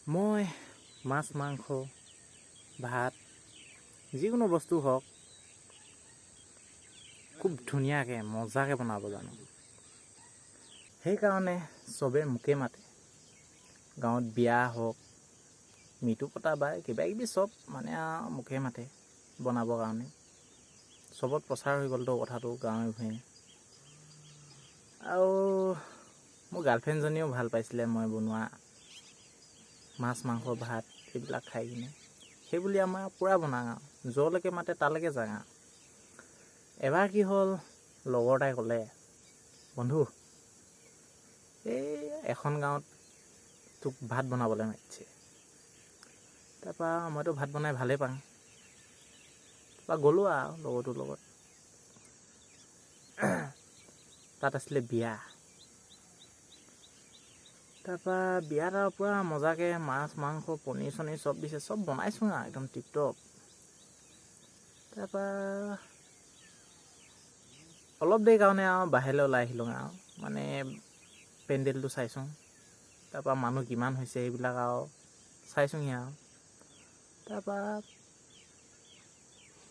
মই মাছ, মাংস, ভাত যিকোনো বস্তু হওক খুব ধুনীয়াকৈ মজাকৈ বনাব জানো। সেইকাৰণে চবে মোকে মাতে। গাঁৱত বিয়া হওক, মৃত্যু পতা বা কিবা কিবি চব মানে আৰু মোকে মাতে বনাবৰ কাৰণে। চবত প্ৰচাৰ হৈ গ'লতো কথাটো গাঁৱে ভূঞে। আৰু মোৰ গাৰ্লফ্ৰেণ্ডজনীও ভাল পাইছিলে মই বনোৱা মাছ, মাংস, ভাত এইবিলাক খাই কিনে। সেইবুলি আমাৰ পূৰা বনাওঁ আৰু য'লৈকে মাতে তালৈকে যাওঁ আৰু। এবাৰ কি হ'ল, লগৰ এটাই ক'লে, বন্ধু এই এখন গাঁৱত তোক ভাত বনাবলৈ মাতিছে। তাৰপৰা মইতো ভাত বনাই ভালেই পাওঁ। তাৰপৰা গ'লোঁ আৰু লগৰটোৰ লগত। তাত আছিলে বিয়া। তাৰপৰা বিয়াত আৰু পূৰা মজাকৈ মাছ, মাংস, পনীৰ চনীৰ চব দিছে, চব বনাইছোঁ আৰু একদম টিপটপ। তাৰপৰা অলপ দেৰি কাৰণে আৰু বাহিৰলৈ ওলাই আহিলোঁ আৰু মানে পেণ্ডেলটো চাইছোঁ। তাৰপৰা মানুহ কিমান হৈছে এইবিলাক আৰু চাইছোঁহি আৰু। তাৰপৰা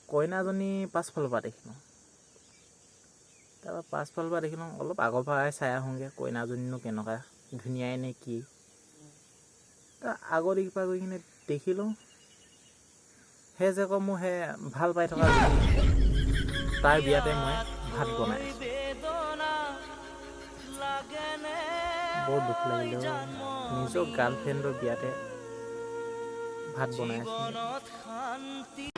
কইনাজনী পাছফালৰ পৰা দেখিলোঁ। তাৰপৰা পাছফালৰ পৰা দেখিলোঁ, অলপ আগৰ পৰাই চাই আহোঁগৈ কইনাজনীনো কেনেকুৱা, ধুনীয়াই নে কি। তাৰ আগৰ দিশৰ পৰা গৈ কিনে দেখিলোঁ, সেই যে আকৌ মোৰ সেই ভাল পাই থকা তাৰ বিয়াতে মই ভাত বনাই আছোঁ। বৰ দুখ লাগিলে, নিজৰ গাৰ্লফ্ৰেণ্ডৰ বিয়াতে ভাত বনাই আছোঁ।